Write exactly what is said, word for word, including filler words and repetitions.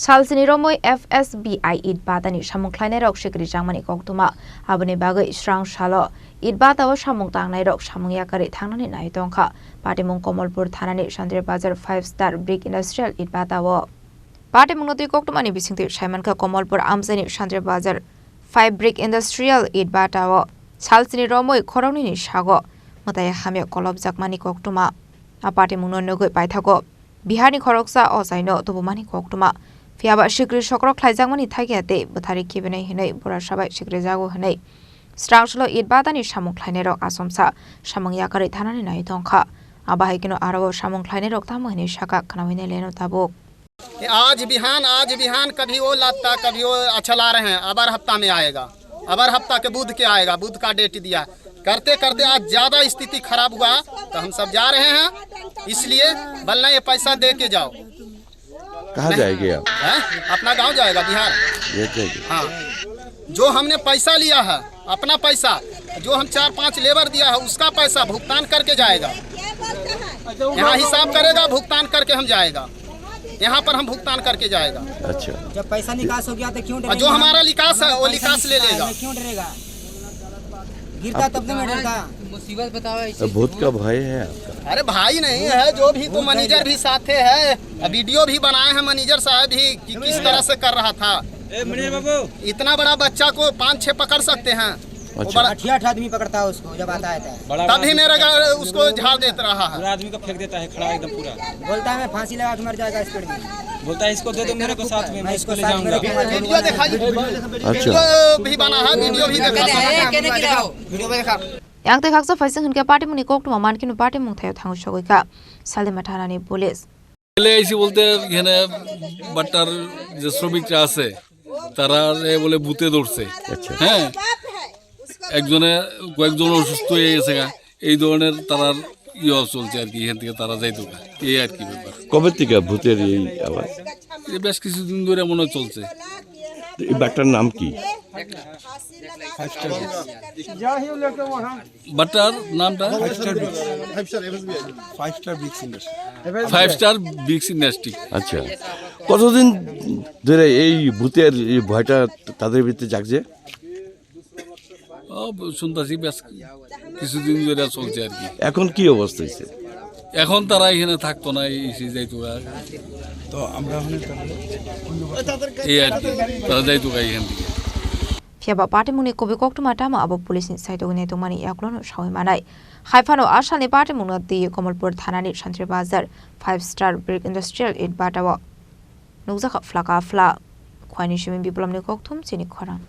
Salsini romwi F S B I Itbata ni samung khlainairok sikri changmani koktwma. Aboni bagwi srang salo Itbata o samung tangnairok samung yakarwi thangnani nai tongkha. Patimung Komolpur thanani Santri Bazar Five Star Brick Industrial Itbata o. Patimungno twi koktwmani bisingtwi saimankha Komolpur amchaini Santri Bazar Five Brick Industrial Itbata o salsini romwi khoroknwini sago mwtai hamya kolopjakmani koktwma. A patimungno nugwi paithago Biharni khoroksa ochaino tubumani koktwma. Phiyaba sikri sokrok khlaijakmani thaikia tei bwthari kibinai hwnwi bura sabai sikrijago hwnwi srang salo Itbatani samung khlainairok achomsa samung yakarwi thanani nai tongkha. Abo hai kheno aro samung khlainairok tamo hwnwi sakha khnaui naileno tabuk. आज बिहान, आज बिहान कभी वो लाता, कभी वो अच्छा ला रहे हैं, अबर हफ्ता में आएगा। अबर हफ्ता के बुध के आएगा, बुध का डेट दिया। करते करते आज ज्यादा स्थिति खराब हुआ, तो हम सब जा रहे हैं, इसलिए बोलना ये पैसा दे के जाओ। कहाँ जाएंगे आप? हैं? अपना गांव जाएगा, बिहार। ये जाएंगे। हाँ, जो हमने पैसा लिया है, अपना पैसा, जो हम चार पांच लेबर दिया है, उसका पैसा भुगतान करके जाएगा। यहाँ हिसाब करेगा, भुगतान करके हम जाएगा। यहाँ पर हम भुगतान करके जाएगा। अच्छा। जब पैसा निकास हो गया तो क्यों और जो डरेगा? हमारा निकास है, वो निकास ले लेगा। क्यों डरेगा? गिरता तब तो मैं डरता। मुसीबत बताओ ऐसे। भूत का भय है आपका? अरे भाई नहीं है, जो भी तो मैनेजर भी साथे है, वीडियो भी बनाए हैं मैनेजर साहब भी कि किस तरह से कर रहा था। ए, मणियार बाबू। इतना बड़ा बच्चा को पाँच छह पकड़ सकते हैं। वो अच्छा। बड़ा आठ आठ आदमी पकड़ता है उसको जब आता है तो। बड़ा तब भी आदमी मेरा पकड़ता है। गाड़ी उसको झाड़ देता रहा है। पूरा आदमी को फेंक देता है खड़ा एकदम पूरा। बोलता है, "मैं फांसी लगा के मर जाएगा स्पीड में।" बोलता है, "इसको दे दो मेरे को साथ में, मैं मैं इसको इसको ले साथ में जाऊंगा।" रखूंगा, बोलता है। वीडियो दिखाई दे। अच्छा। वीडियो भी बना है, वीडियो भी दिखा। वीडियो में दिखा। Yang tei khaksa phaising hwnkhe patimungni koktwma mankhe no patimung thaio thangwi sogwi kha Salima thanani police. এলে আইসি বলতে এখানে বাট্টার যে শ্রমিকরা আছে, তারা এ বলে ভূতে ধরছে। আচ্ছা। হ্যাঁ, একজনে, কয়েকজন অসুস্থ হয়ে গেছে গা, এই ধরনের তারার ইয়ে চলছে আর কি, এখান থেকে তারা যাইতো গা, এই আর কি ব্যাপার। কবে থেকে ভূতের এই আওয়াজ? এ বেশ কিছুদিন ধরে মনে হয় চলছে। এই বাট্টার নাম কি? বাট্টার নামটা? Five star bricks. Five star bricks industry. Five star bricks industry. আচ্ছা, কতদিন ধরে এই ভূতের এই ভয়টা তাদের ভিতরে জাগছে? ও, শুনতাছি বেশ কিছুদিন ধরে চলছে আর কি। এখন কি অবস্থা হয়েছে? এখন তারা এখানে থাকতো না, এই এসে যাইতো গা। তো আমরা ওখানে এই আর কি, তারা যাইতো গা এখান থেকে। Phiya ba patimungni kubui koktwma tamo abo police ni side o nai tongmani yakulono sawi manai. Hai phano a salni patimungno twi Komolpur thanani Santri Bazar Five Star Brick Industrial Itbata o nukjakha phlaka phla. Khwani simi Biplopni kokthum chini khorang.